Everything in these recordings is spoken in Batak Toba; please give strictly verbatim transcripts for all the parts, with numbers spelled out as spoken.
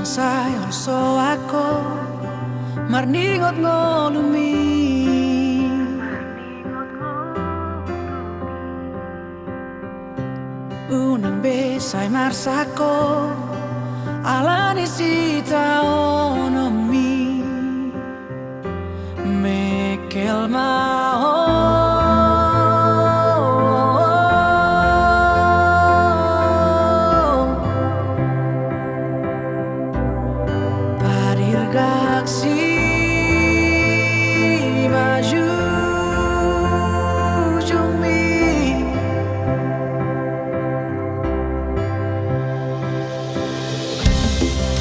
Sai holsoan ho marningot ngolumi. Unang be sai marsak ho ala ni sitaononmi. Mengkel ma ho. Padirgak sima jujungmi.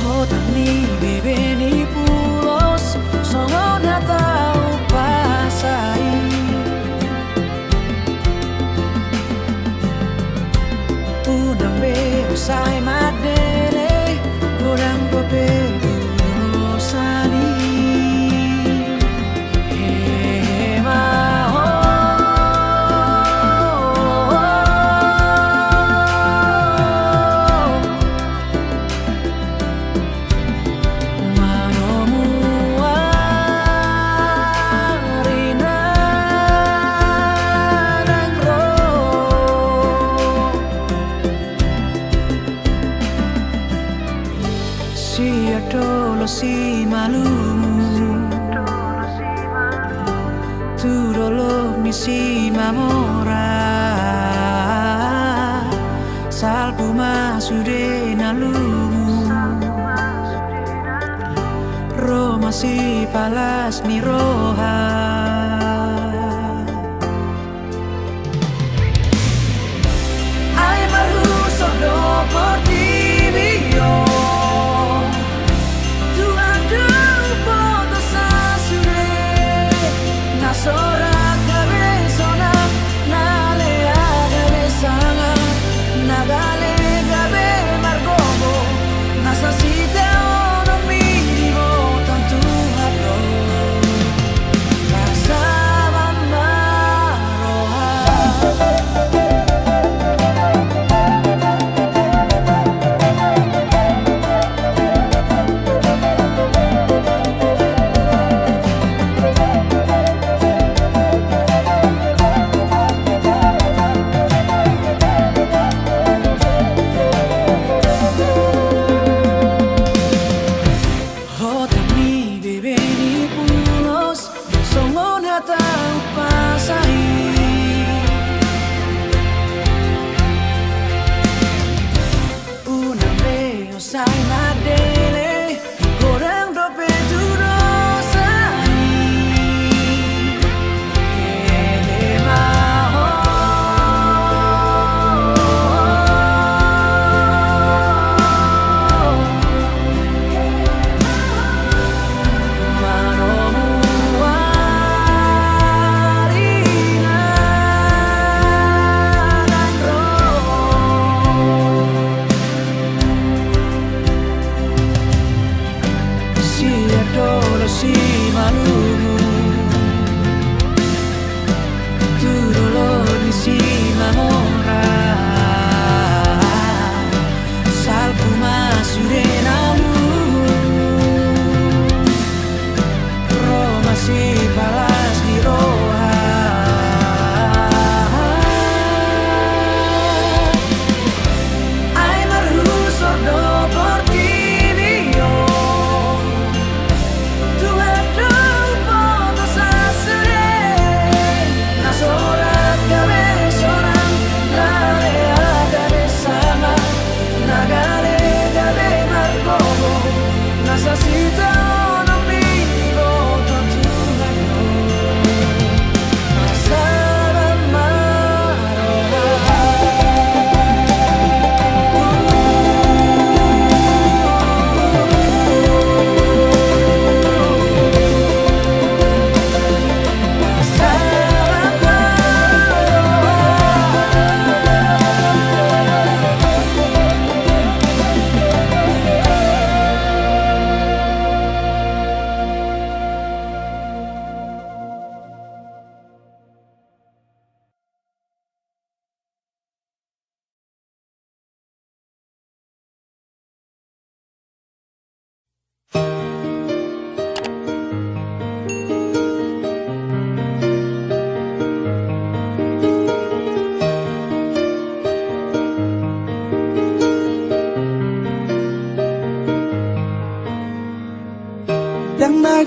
Hotang ni bebe ni pulos songon hata umpasa i. Unang be sai mandele godang dope tu dosa ni. Hehe ma ho. Manomu ari na naeng ro. Sian dolok simalungun tu dolok ni simamora. Salpu ma sude na lungun, ro ma sipalas ni roha. Ai marhusor do portibi on. Tuhan do huboto sasude, na so ra gabe sonang, na lea gabe sanga, na gale gabe margogo, nasa sitaononmi diboto Tuhan do.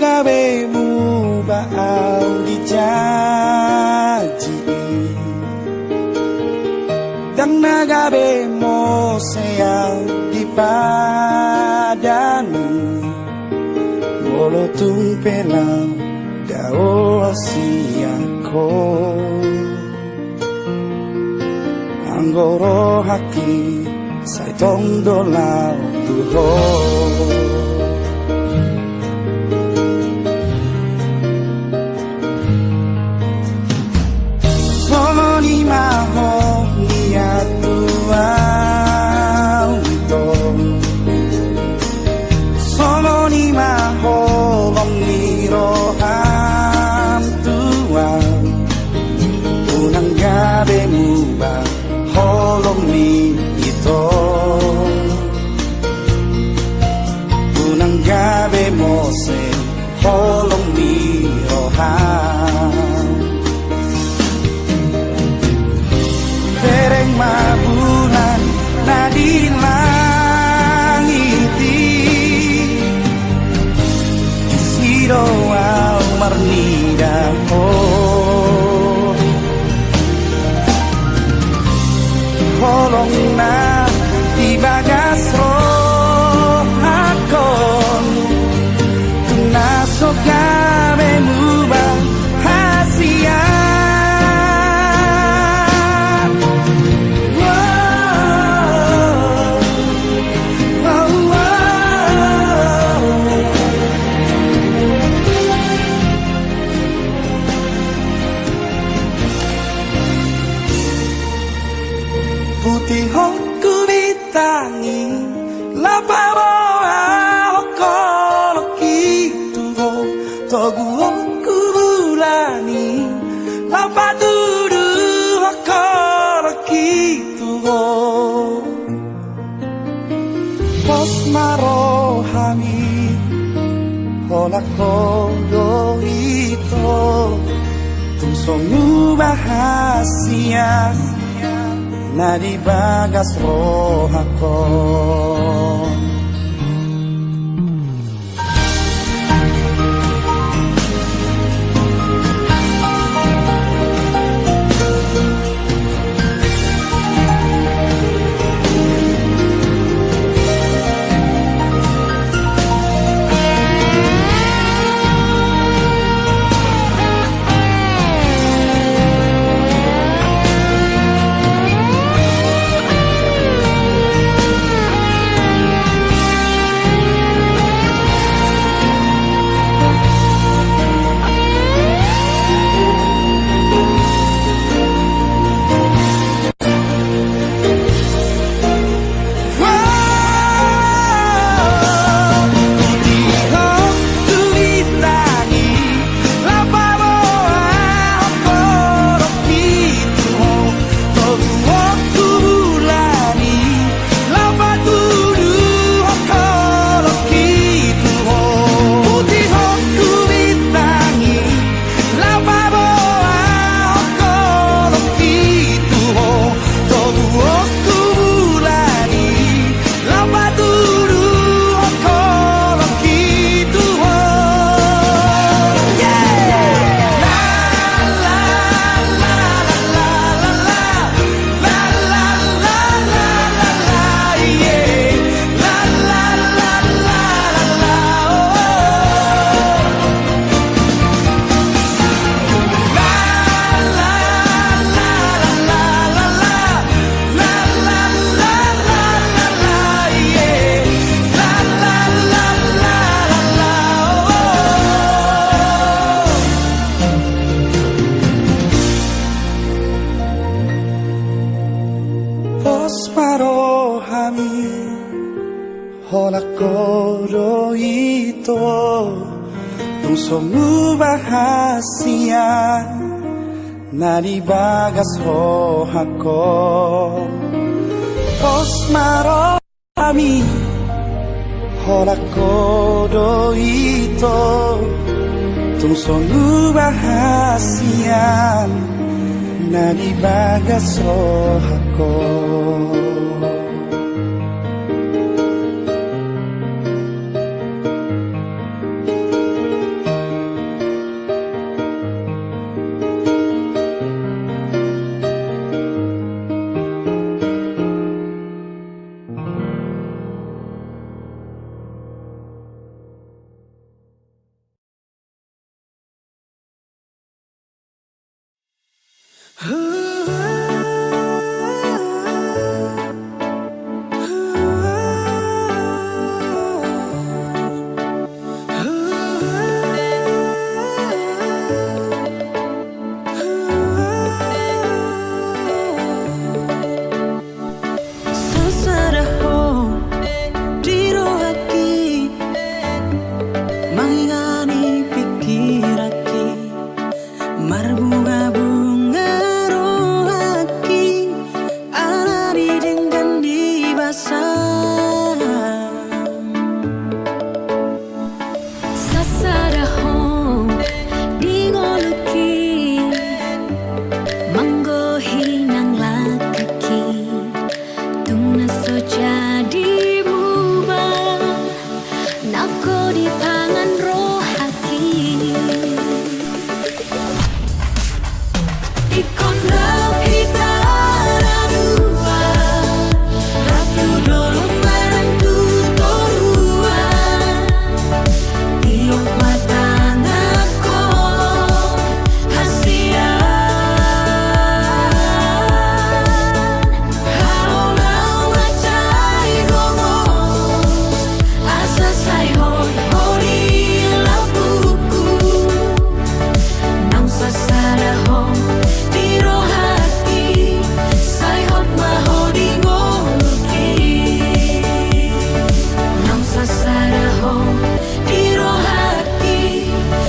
gabe muba au di janji i. Ndang na gabe mose au di padan i. Molo tung pe lam dao au sian ho. Anggo rohangki sai tong do laho tu ho. Songon i ma ho nian tu au ito. Songon i ma holong ni roham tu au. Unang gabe muba holong ni ito. Unang gabe mose holong ni roham. Bereng ma bulan na di langit i. Disi do au marnida ho. Holong na di bagas rohangkon, tung na so gabe muba hasian. Putihon tu bintang i, laho paboahon holongki tu ho. Toguhon tu bulan i, laho patuduhon holongki tu ho. Pos ma rohami, holan ho do ito, tung so muba hasian na di bagas rohangkon. Pos ma rohami, holan ho do ito, tung so muba hasian na di bagas rohangkon. Pos ma rohami, holan ho do ito, tung so muba hasian na di bagas rohangkon. Jadi muba, nangko dipangan rohaki. Ingkon rap hita na dua, rap tu dolok manang tu toruan. Tiop ma tangan on hasian. Halo naung mansai gomos, asa sai hot ho di lambungku. Naung sasada ho di rohaki, sai hot ma ho di ngoluki. Naung sasada ho di rohaki,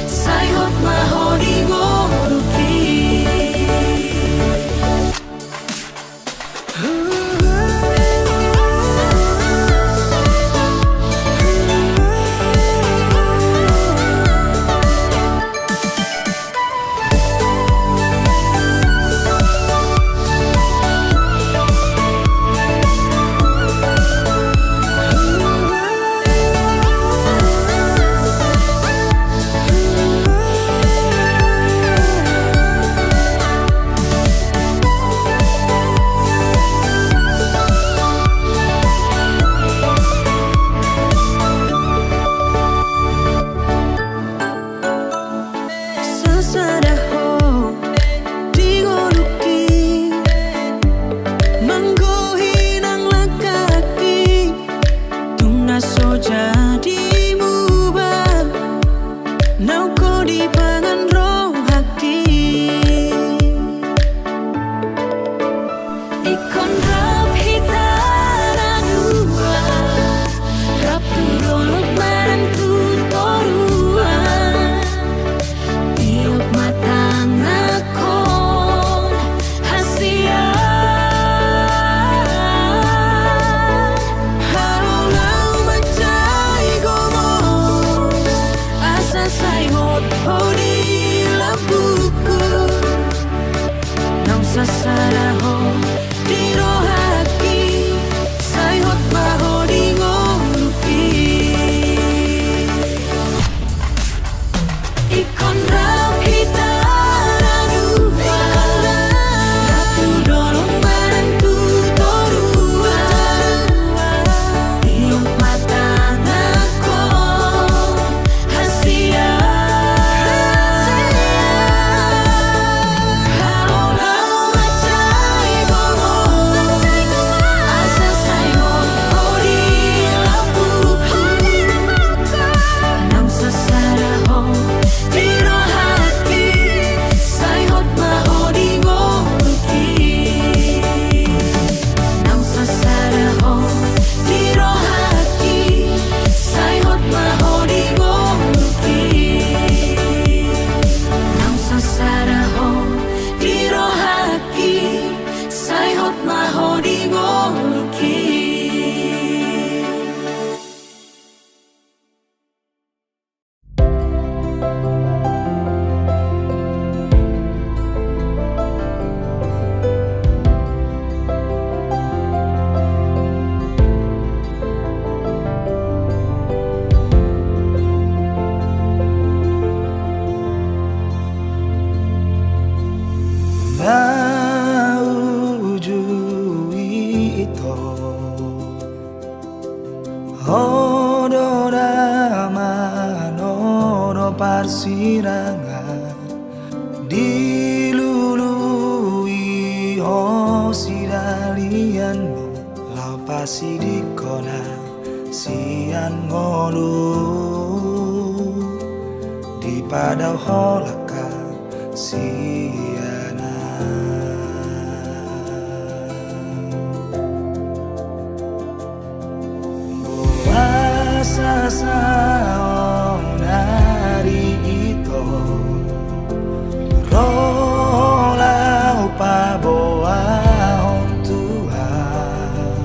sai hot ma ho di ngoluki. Sasada ho di ngoluki, manggohi nang langkaki, tung na so jadi muba, naung ho dipangan rohaki. Ingkon rap hita na dua, rap tu dolok manang tu toruan. Tiop ma tanganhon hasian. Halo naung mansai gomos, asa sai hot ho di lambungku. Naung sasada ho di rohaki, sai hot ma ho di ngoluki. Ingkon rap hita na dua, rap tu dolok manang tu toruan. Tiop ma tanganhon hasian. Halo naung mansai gomos, asa sai hot ho di lambungku. Naung sasada ho di rohaki, sai hot ma ho di ngoluki. Naung sasada ho di rohaki, sai hot ma ho di ngoluki. Naung sasada ho di rohaki, sai hot ma ho di ngoluki. Na uju i ito. Ho do damang, ho do parsirangan, dilului ho sidalianmu, laho pasidingkon au sian ngolu, dipadao ho langkam sian au. Boasa saonari ito, ro laho paboahon tu au,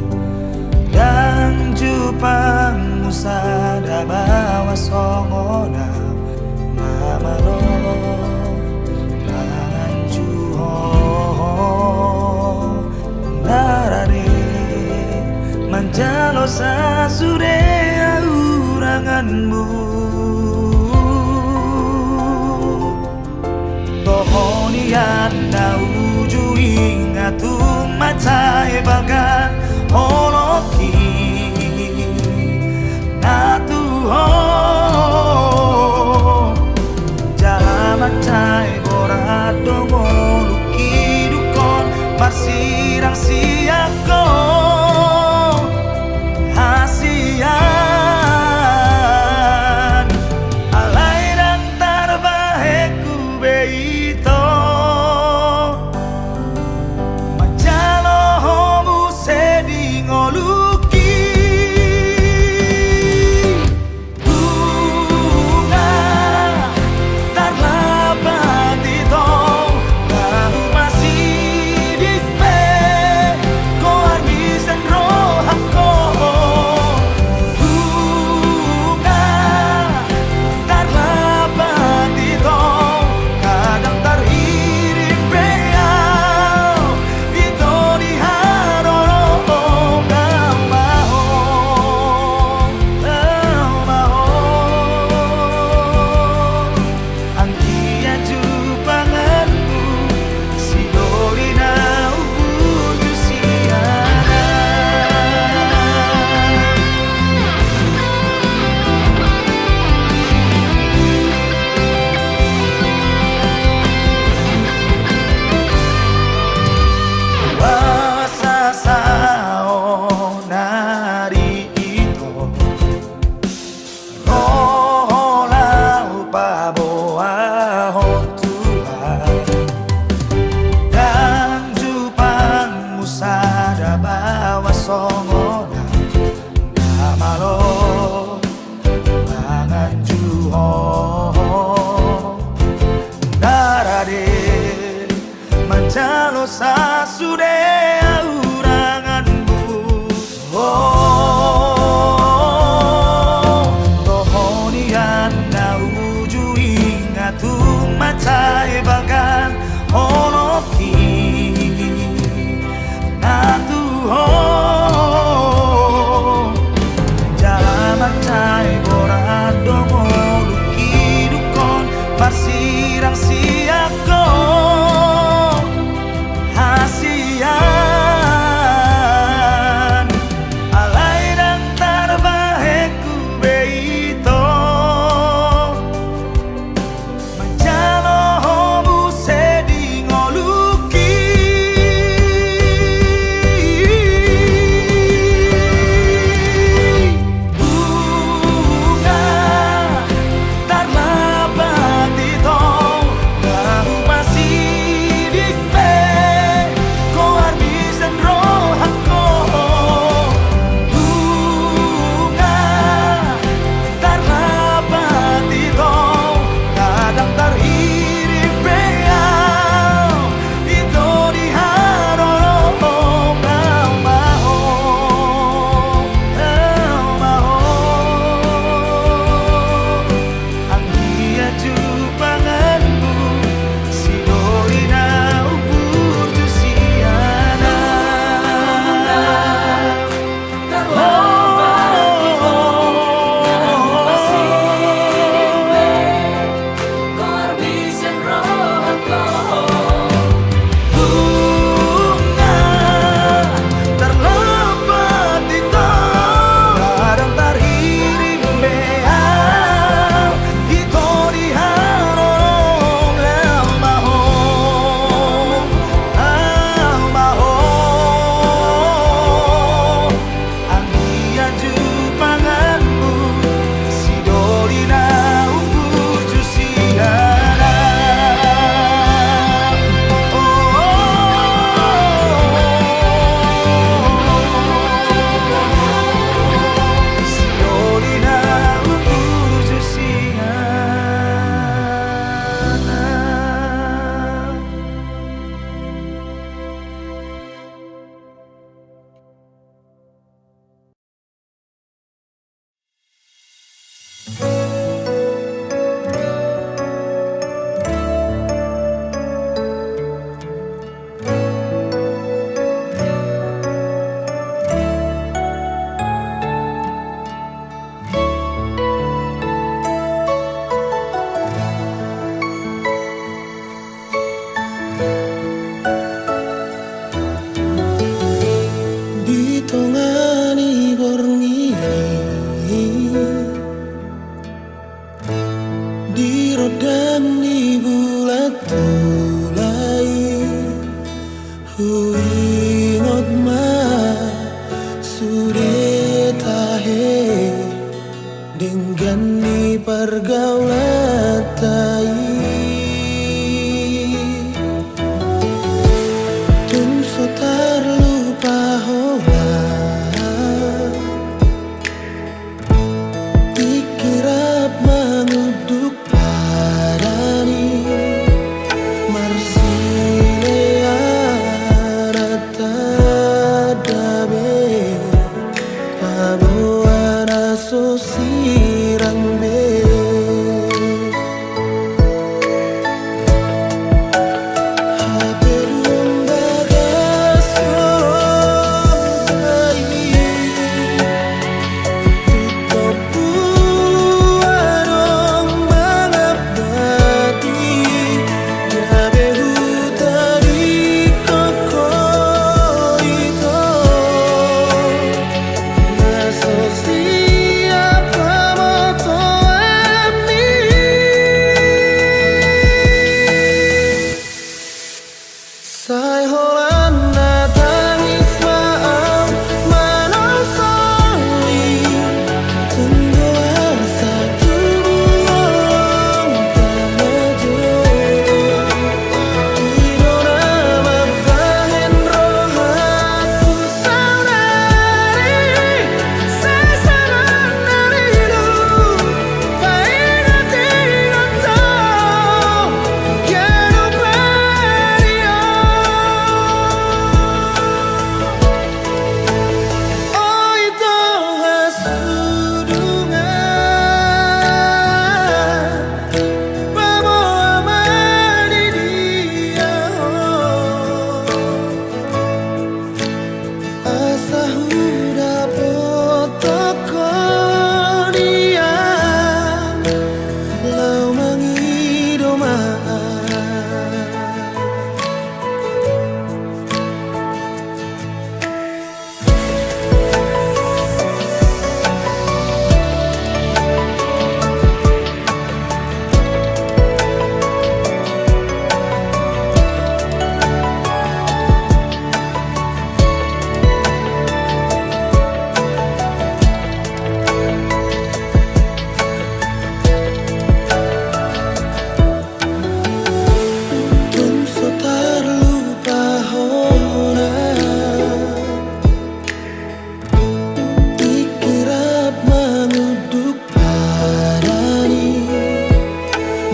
ndang jumpangmu sada baoa songon au, na malo manganju ho, na rade Manjalo sasude hauranganmu. Toho nian na uju ingatung mansai balga holongki na tu ho. Jala mansai borat do ngolungki dungkon marsirang sian ho hasian. Alai ndang tarbahenku be ito manjalo ho muse di ngolungki. Nunga tarlambat ito, na hupasiding pe goarmi sian rohangku. Nunga tarlambat ito, kadang tarhirim pe au ito di haroro. Au ma ho, au ma ho, anggiat jumpangku sidoli na umburju sian au. Sasaonari ito ro ho laho paboahon Tuhan. Ndang jumpangmu sada baoa songon na malo manganju ho. Na rade manjalo sasude hauranganmu. Toho nian na uju ingatung mansai balga holongki na tu ho. Jala mansai borat do ngolungki dungkon marsirang sian ho hasian. Sude tahe denggan ni pargaulanta i, tung so tarlupa holan. Tingki rap mangunduk badan i, marsilean tanda be, paboa na so sirang be. Hape dung bagas songon i, tu tompu adong mangambati, gabe hutadingkon ho ito. Na so siap habotoanmi. Sai holan na tangis ma au manang soli, tung do asa tubu holong tana jolo. I do na mambahen rohangku saudari, sai saudari do. Paingot-ingot ho ganup ari on. O ito hasudungan, paboa ma di dia ho. Asa hudapothon ho nian, laho mangido ma. Tung so tarlupa hona, tingki rap mangunduk badan i,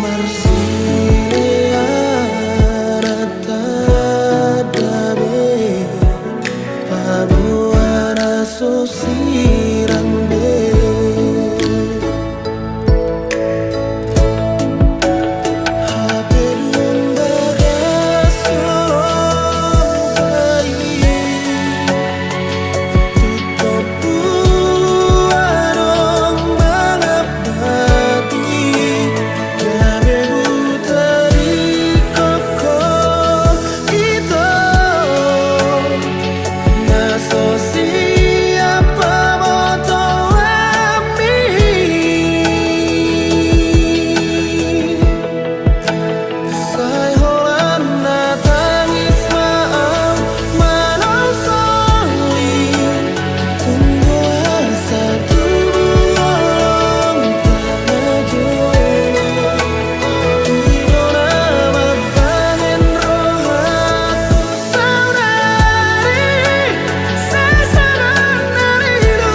marsilean tanda be, paboa na so sirang be. Hape dung bagas songon i, tu tompu adong mangambati, gabe hutadingkon ho ito. Na so siap habotoanmi. Sai holan na tangis ma au manang soli, tung do asa tubu holong tana jolo. I do na mambahen rohangku saudari, sai saudari do.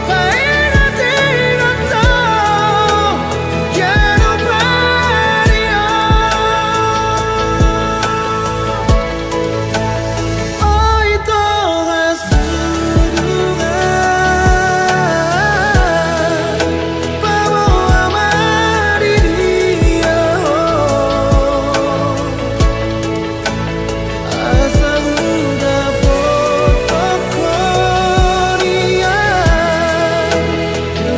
Paingot-ingot ho ganup ari on. O ito hasudungan, paboa ma di dia ho. Asa hudapothon ho nian,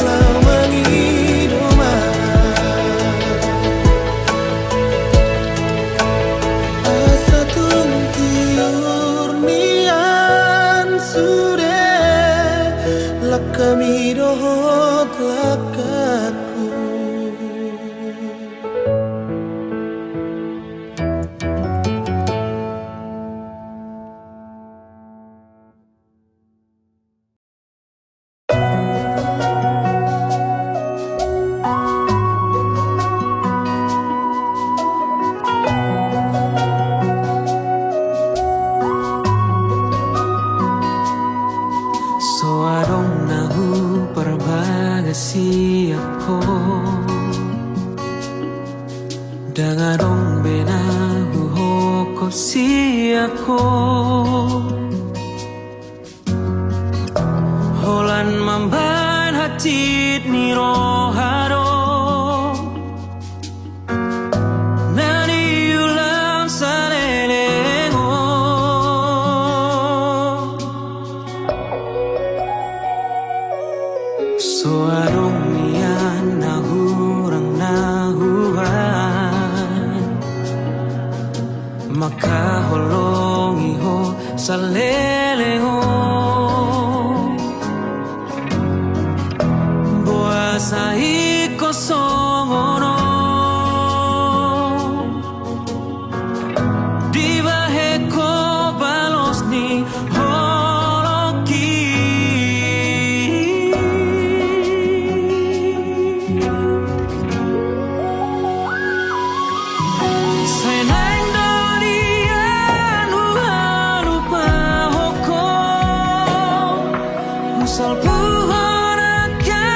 laho mangido ma. Asa tung tiur nian sude langkami dohot langkangku. siap ho. Ndang adong be na huhophop siap ho. Holan mambahen hatit ni roha do na niulam saleleng on. So adong nian na hurang na hubahen, mangkaholongi ho saleleng on. Boasa ingkon songon on, dibahen ho balos ni holongki. Sai naeng do nian huhalupahon ho, husalpuhon angka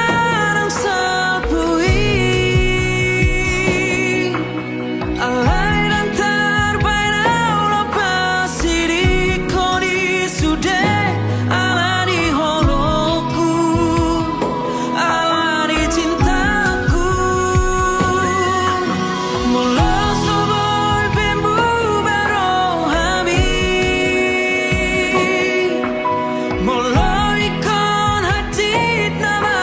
na salpu i. Alai ndang tarbahen ahu lam pasidingkon i sude, ala ni holongku, ala ni cintaku. Molo so boi pe muba rohami, molo ingkon hatit nama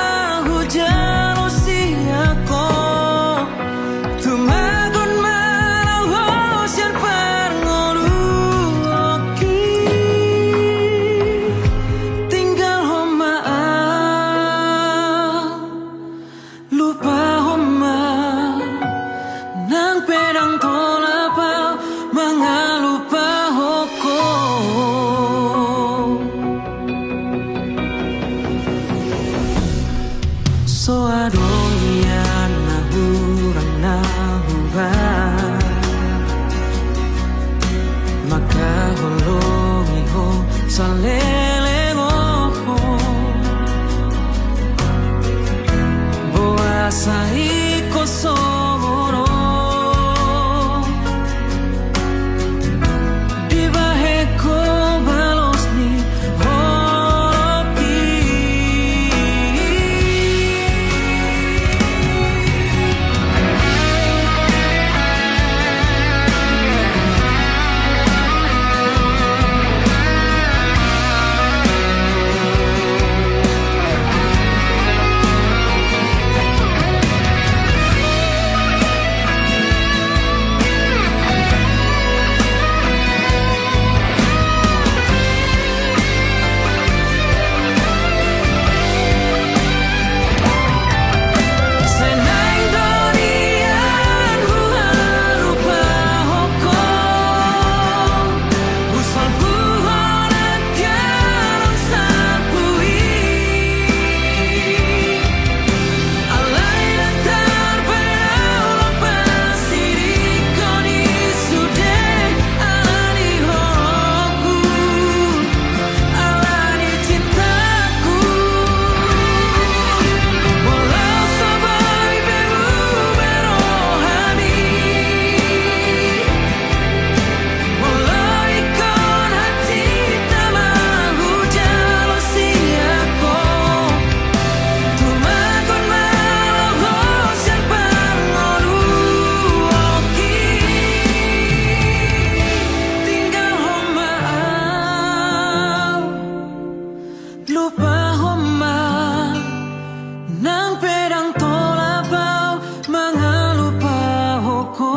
hujalo sian ho, tumagon ma laho sian parngoluonki. Tinggalhon ma ahu, lupahon ma, nang pe ndang tolap ahu mangalupahon ho. So adong nian na hurang na hubahen, mangkaholongi ho saleleng on. Boasa ingkon songon on, dibahen ho balos ni holongki. Lupahon ma, nang pe ndang tolap ahu mangalupahon ho.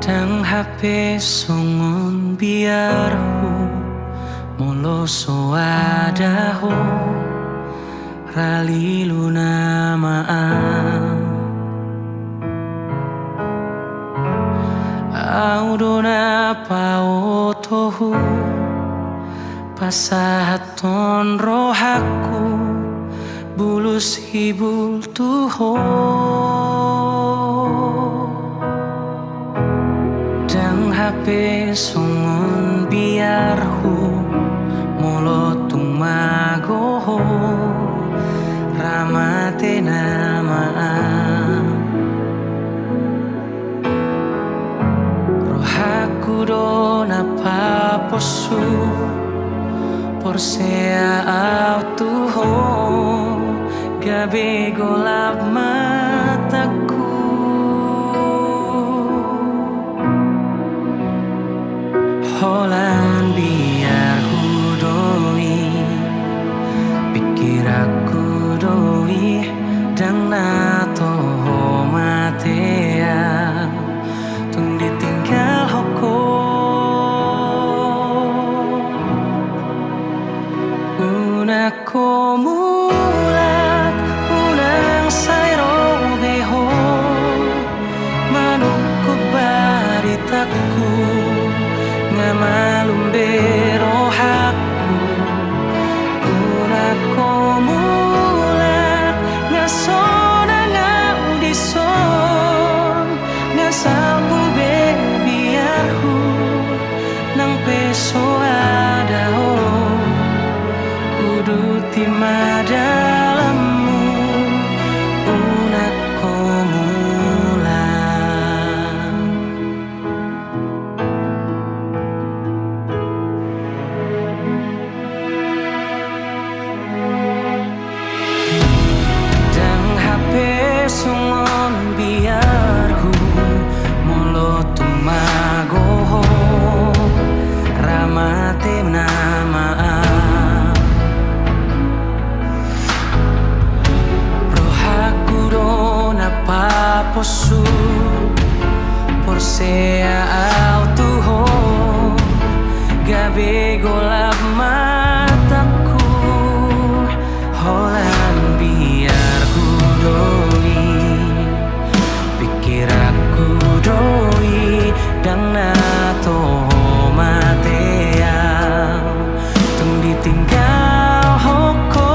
Ndang hape Pe songon biarhu, molo so ada ho, ra liluna ma au. Au do na paoto ho, pasahathon rohangku, bulus hibul tu ho. Ndang hape songon biarhu, molo tung mago ho, ra mate nama au. Rohangku do na paposu, porsea au tu ho, gabe golap matangku. Holan biarhu do i, pingkiranku do i, ndang na toho mate au, tung ditinggalhon ho. Unang ho mulak, unang sai ro be ho, manungkun baritangku, nga malum be rohangku. Unang ho mulak, nga so nang au dison, nga salpu be biarhu, nang pe so ada ho, uduti ma dalanmu, unang ho mulak. Ndang hape songon biarhu, molo tung mago ho, ra mate nama au. Rohangku do na paposu, porsea au tu ho, gabe golap matangku. Holan biarhu do i, pingkiranku do i, ndang na toho mate au, tung ditinggalhon ho.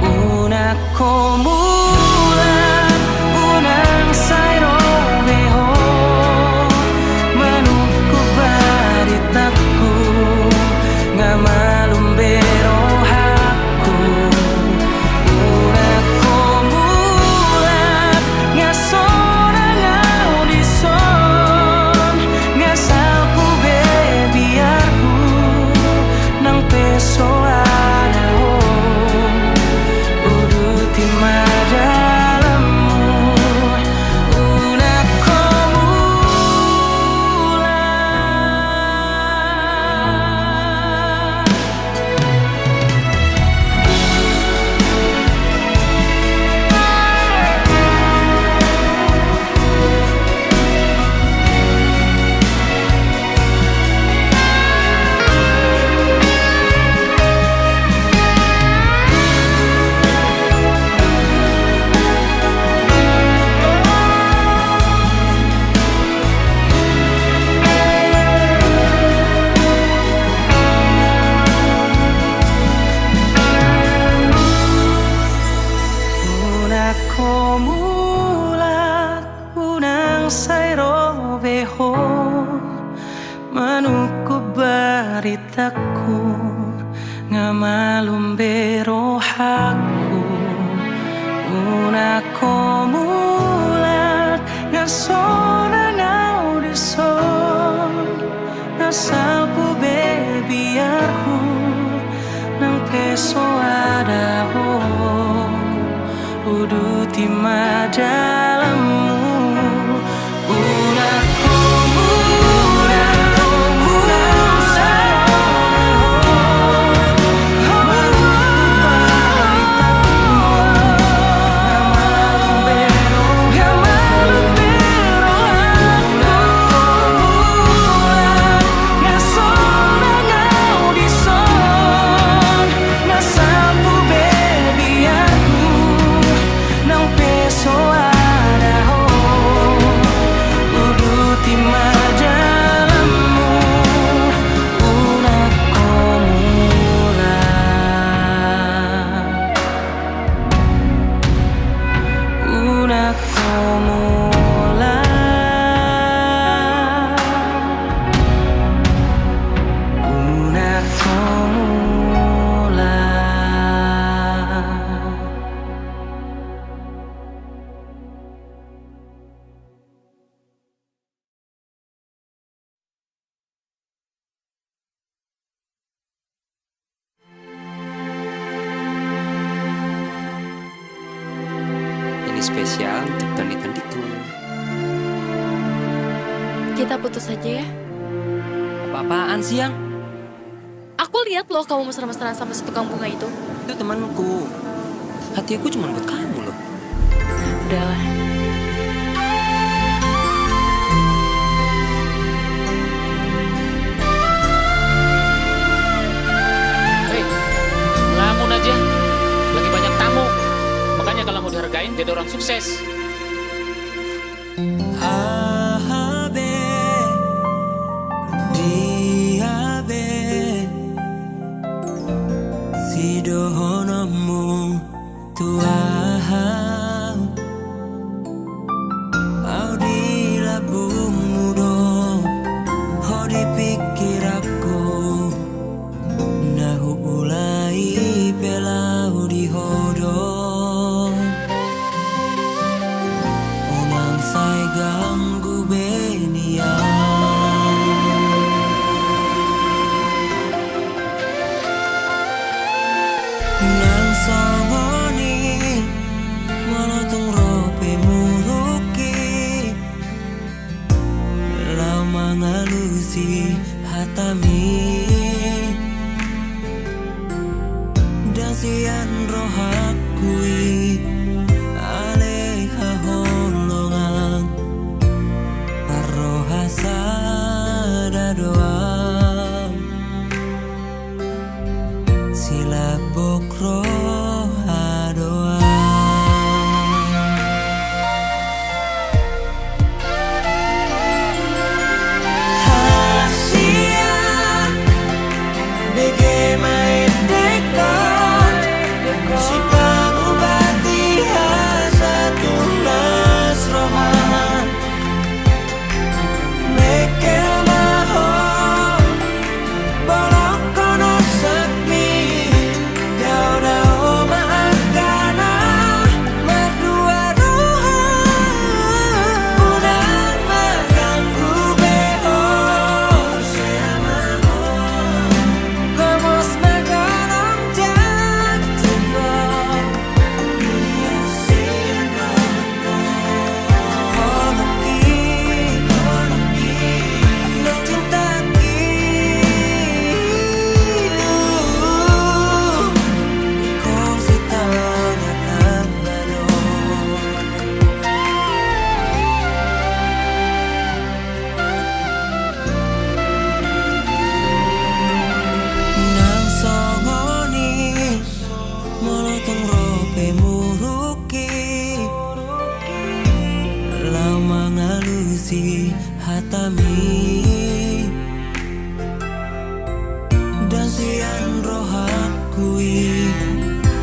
Unang ho mulak, unang sai ro be ho, manungkun baritangku, nga malum be rohangku. Unang ho mulak, nga so nang au dison, nga salpu be biarhu, nang pe so ada ho, uduti ma dalanmu, unang ho mulak. Unang ho mulak, unang sai ro be ho, manungkun baritangku, nga malum be rohangku. Unang ho mulak, nga so nang au dison, nga salpu be biarhu, nang pe so ada ho, uduti ma dalanmu. Unang ho mulak, unang sai ro be ho, manungkun baritangku, nga malum be Spesial untuk tondi-tondiku. Kita putus saja ya. Apa-apaan sih, Yang? Aku lihat loh kamu mesra-mesraan sama si tukang bunga itu. Itu temanku. Hati aku cuma buat kamu loh. Udahlah. Hei, ngelamun aja. Lagi banyak tamu. Makanya kalau mau dihargain, jadi orang sukses. Aha be, dia be, sidohononmu tu ahu. Au di lambungmu do, ho di pikiranku. Na huula i pe laho di ho do. Unang sai ganggu be nian. Nang songon i, molo tung ro pe muruk i, laho mangalusi hatami. Ndang sian rohangku i, alai haholongan, parroha sada doang. Silambok roha doang. Hasian, bege ma endekon, sipangubati hasa tunas roha. Mekkel ma ho, bolongkon osakmi, dao-dao ma angka na mardua roha. Unang ma ganggu be ho, sian ma ho, gomos ma godang janjingkon. Nang songon i, molo tung ro pe muruk i, laho mangalusi hatami. Ndang sian rohangku i,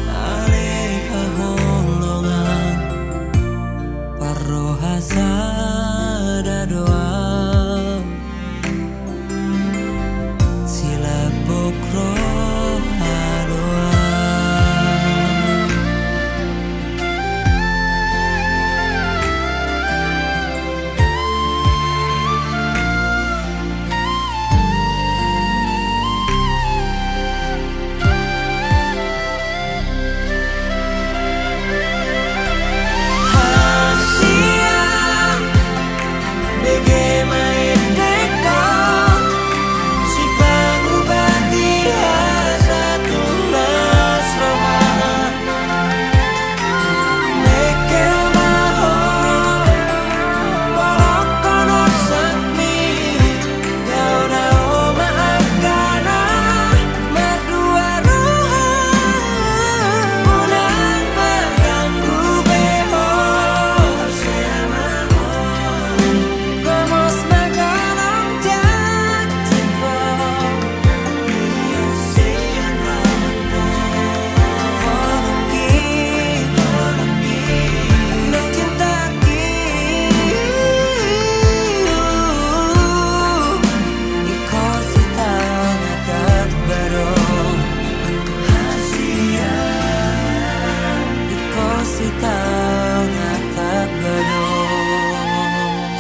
alai haholongan, parroha sada doang. Silambok roha doang. Hasian, bege ma endekon, sipangubati hasa tunas roha. Mekkel ma ho, bolongkon osakmi, dao-dao ma angka na mardua roha. Unang ma ganggu be ho, sian ma ho, gomos ma godang janjingkon.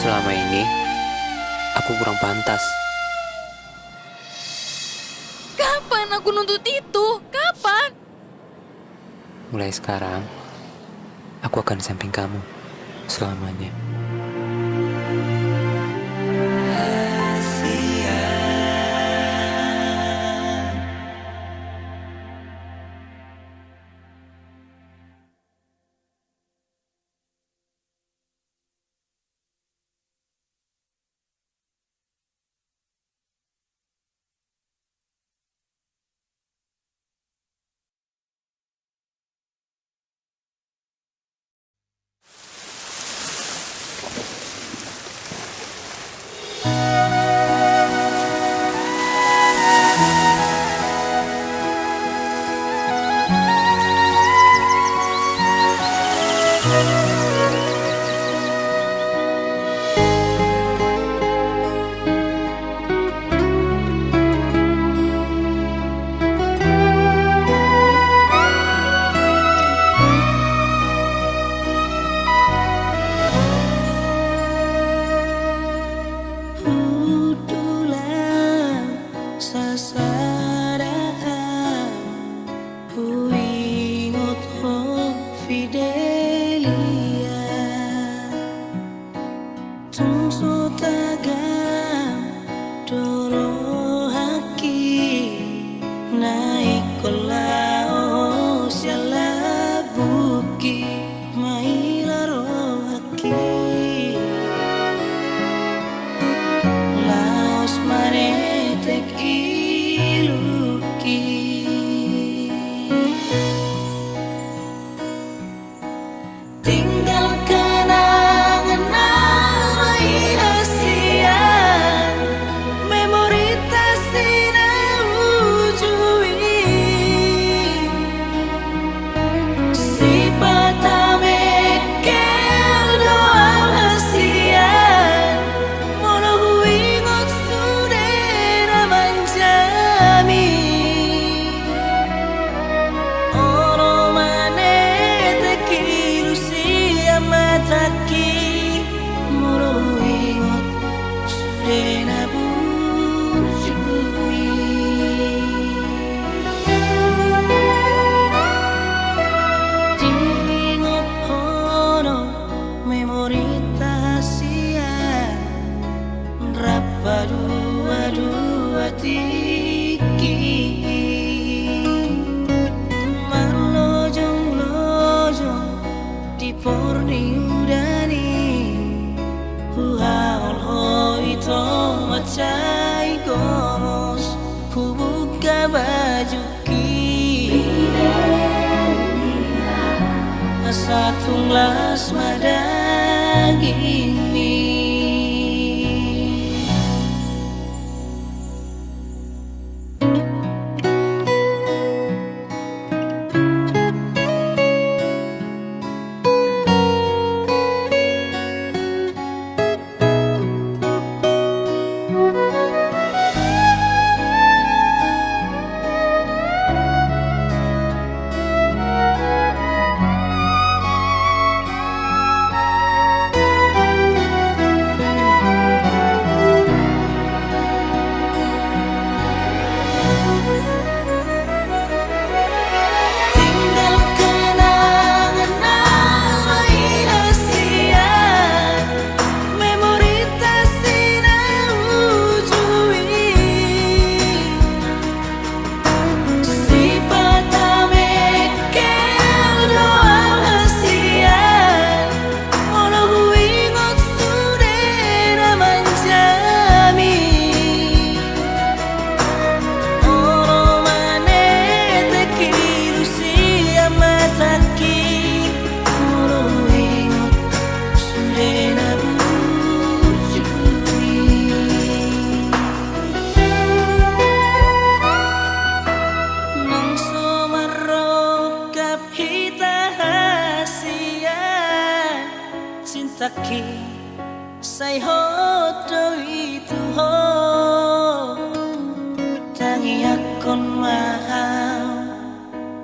Selama ini aku kurang pantas. Kapan aku nuntut itu? Kapan? Mulai sekarang, Aku akan di samping kamu selamanya. Hundul au sasada, au huingot ho, Fidelia. Tung so tagan do rohangki, na ingkon laho sian lambungki, maila rohangki laos manetek ilungki. Tinggal kenangan na maila sian memorita si na uju i. Sipata mengkel do au hasian, molo huingot sude na manjami. Olo manetek ilu sian matangki, molo huingot sude na burju i. Diingot ho do memorita hasian, rap paduadua tingki, marlojonglojong di por ni udan i. Huhaol ho ito mansai gomos, hubuka bajungki, asa tung las ma dagingmi. Tinggal kenangan na maila sian memorita si na uju i. Sipata mengkel do au hasian, molo huingot sude na manjami. Olo manetek ilu sian matangki, molo huingot sude na burju i. Nang so marrongkap hita hasian, cintangki, sai hot do i tu ho. Tangiangkon ma au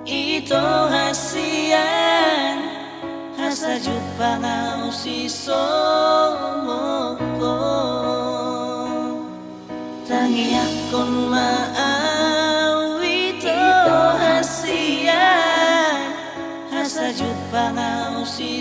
ito hasian, asa jumpang au sisongon ho. Tangiangkon ma au ito hasian, asa jumpang au si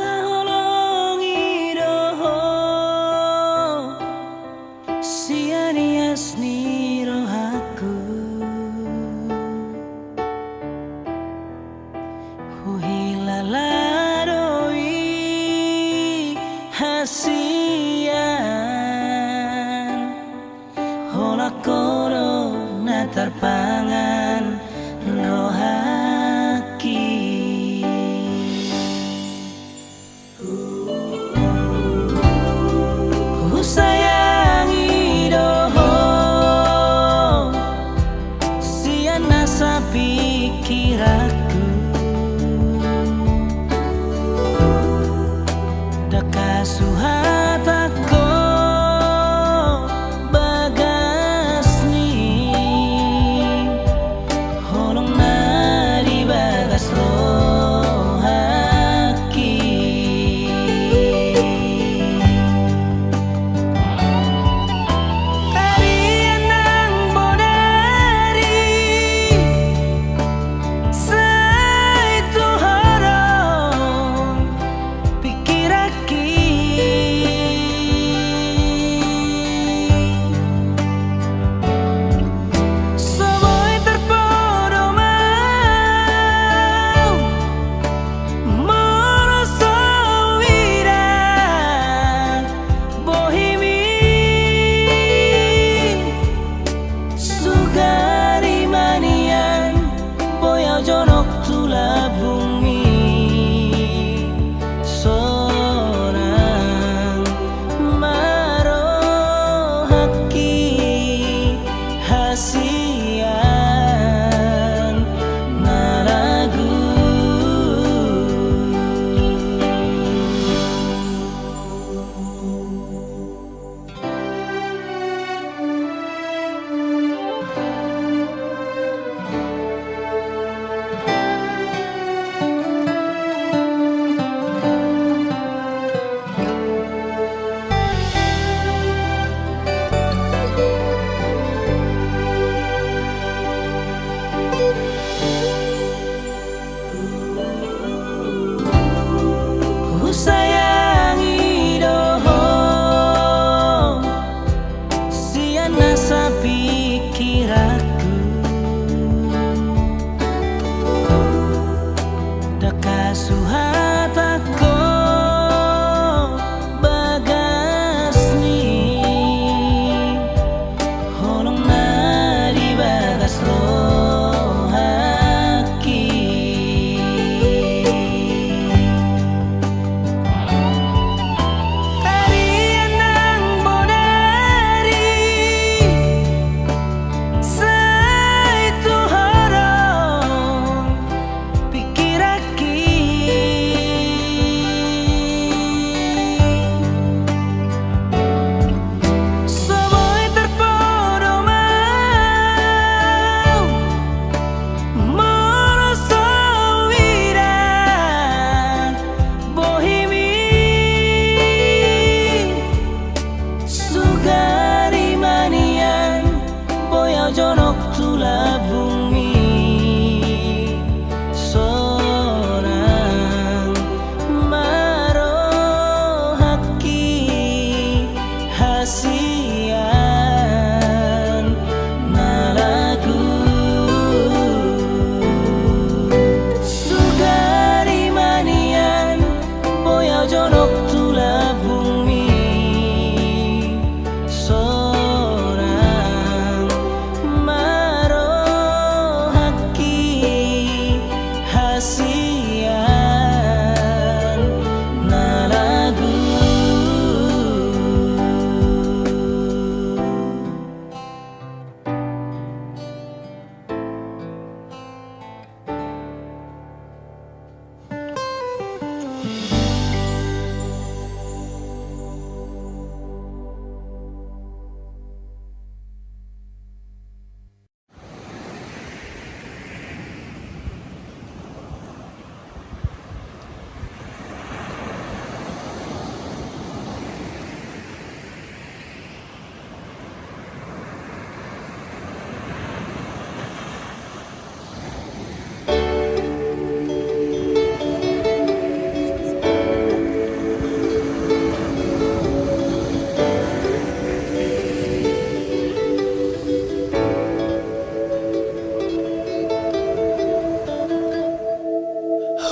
Huhaholongi do ho sian ias ni rohangku. Huhilala do i hasian, holan ho do na tarpangan rohangki. Husayangi do ho sian nasa pingkiranku. Ndang hasuhatangko bagas ni holong na di bagas rohangki. Arian nang bodari sai tu ho do pingkiranki. So boi tarpodoman molo so huida bohimi. Sugari manian boi au jonok tu lambungmi. Sonang ma rohangki hasian na lagu. Husayangi do ho sian nasa pingkiranku. Ndang hasuhatangko bagas ni holong na di bagas rohangki. Arian nang bodari sai tu ho do pingkiranki. sian na lagu.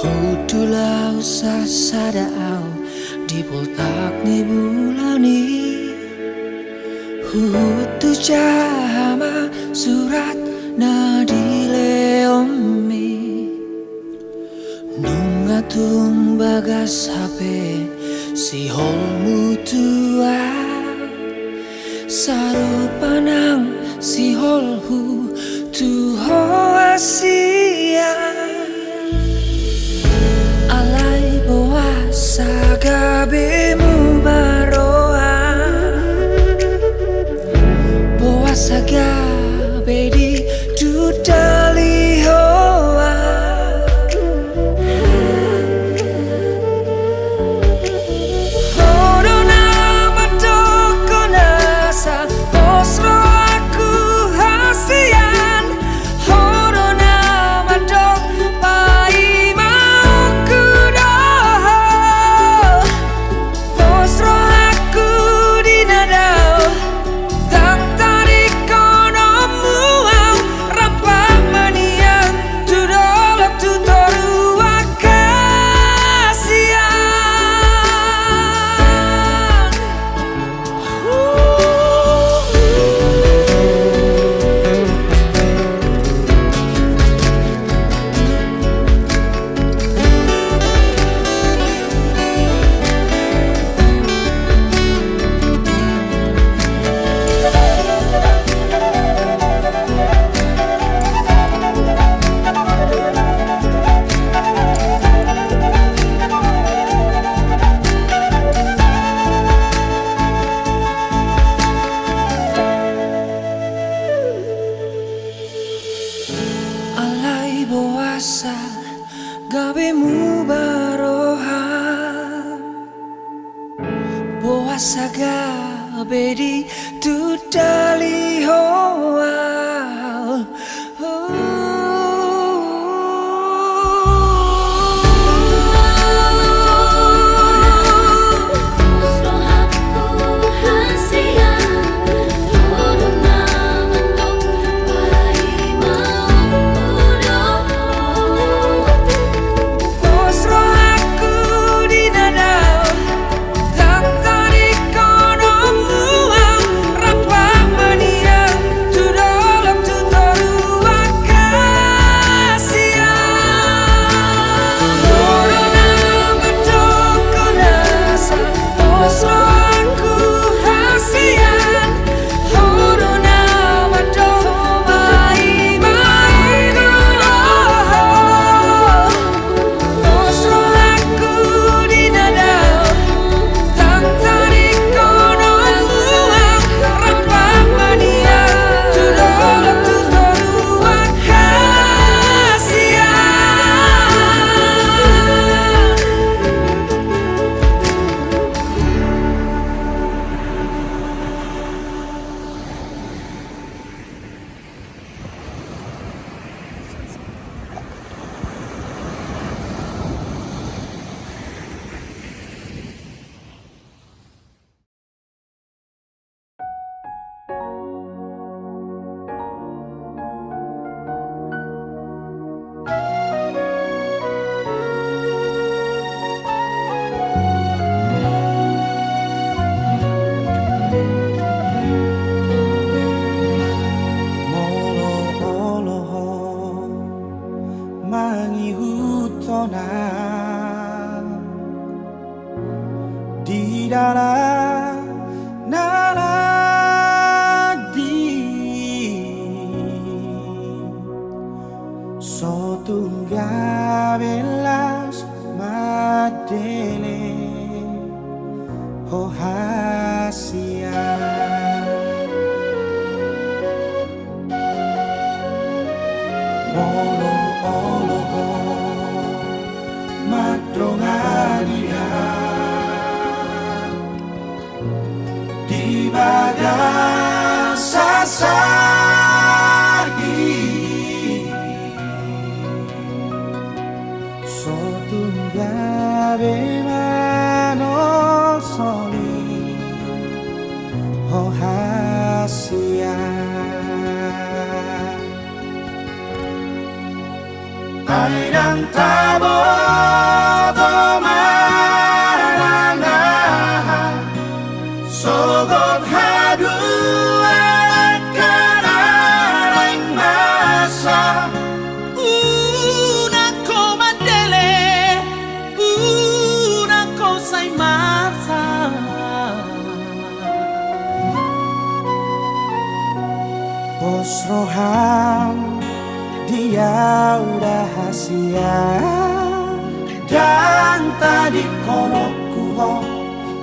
Hutu laho sasada au di poltak ni bulan i. Huhutu jaha ma surat na dilehonmi. Nunga tung bagas hape siholmu tu au. Sarupa nang siholhu tu ho hasian. Alai boasa gabe muba roha, boasa gabe ditudali ho au. Ho do na mandok ho nasa pos rohangku hasian. Ho do na mandok paimaonku do ho. Pos rohangku di na dao. Ndang tadingkononmu au, rap ma nian tu dolok tu toruan hasian. Alai boasa gabe muba roha, boasa gabe ditudali ho au. di dalan na landi. So tung gabe las mandele ho hasian. Molo olo ho mandongani au di bagasan sahit. So tung gabe manosoli ho hasian. Ai ndang taboto manang aha, sogot haduan angka na naeng masa. Unang ho mandele, unang ho sai marsa. Pos roham di au da hasian, ndang tadingkononku ho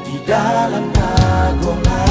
di dalan na golang.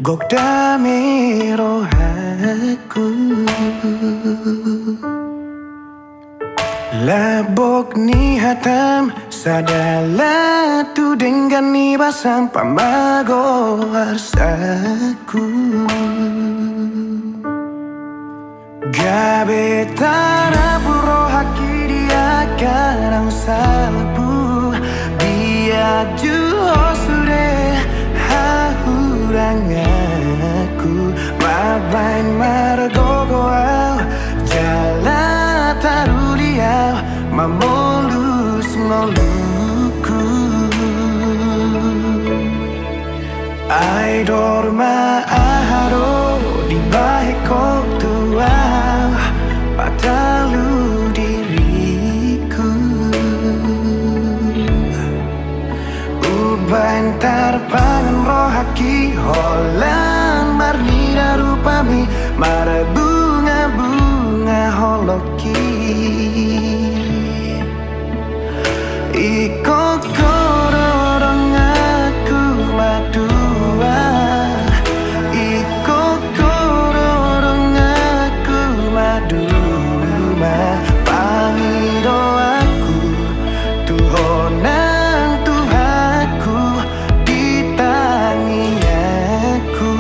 Gok dame rohangku. Lambok ni hatam sada laho tu denggan ni basam pamago arsakku. Gabe tarapul rohangki di angka na salpu. Dia juo sude hahuranganku, mambahen margogo au jala taruli au mamolus ngolungku. Ai dor ma aha do dibahen ho tu au, patalu diriku. Umbahen tarpangan rohangki holan marnida rupami, marbungabunga holong. Ingkon ho do donganku maduma, ingkon ho do donganku maduma, pangidoanku tu ho nang Tuhanku di tangiangku.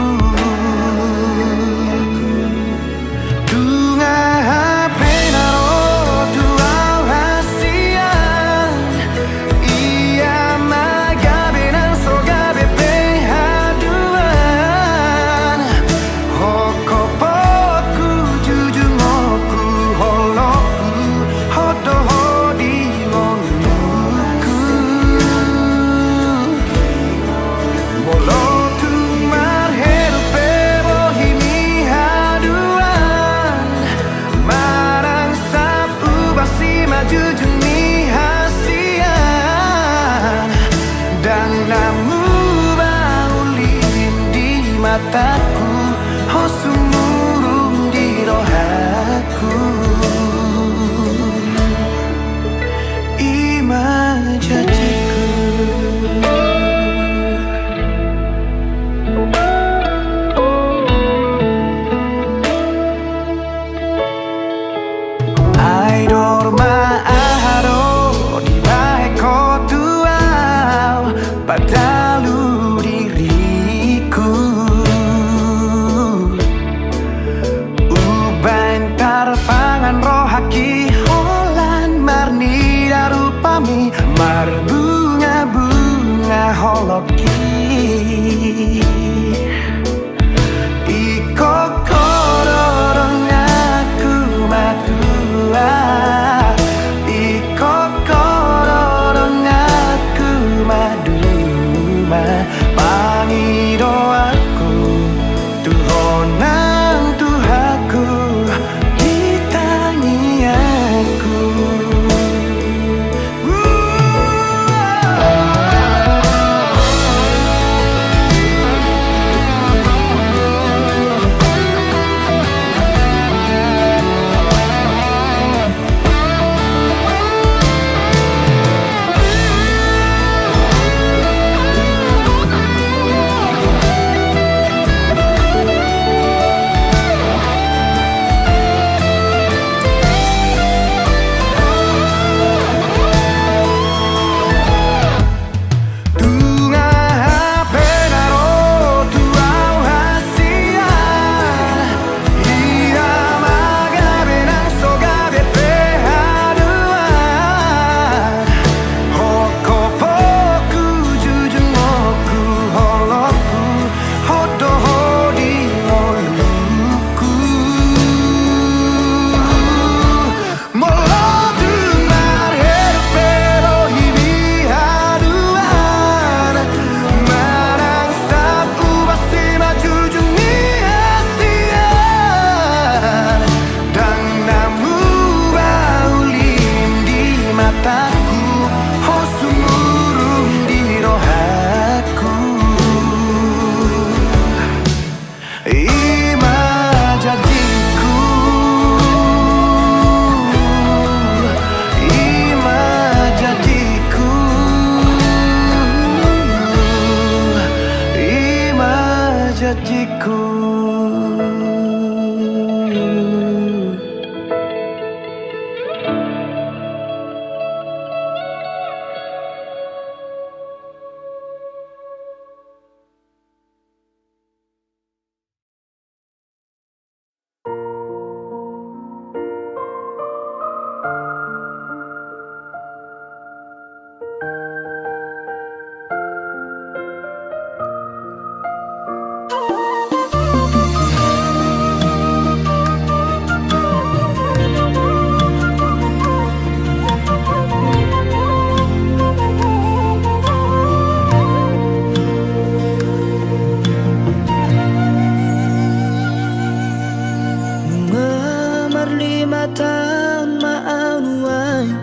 Taon ma au nuaeng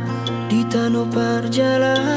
di tano parjala.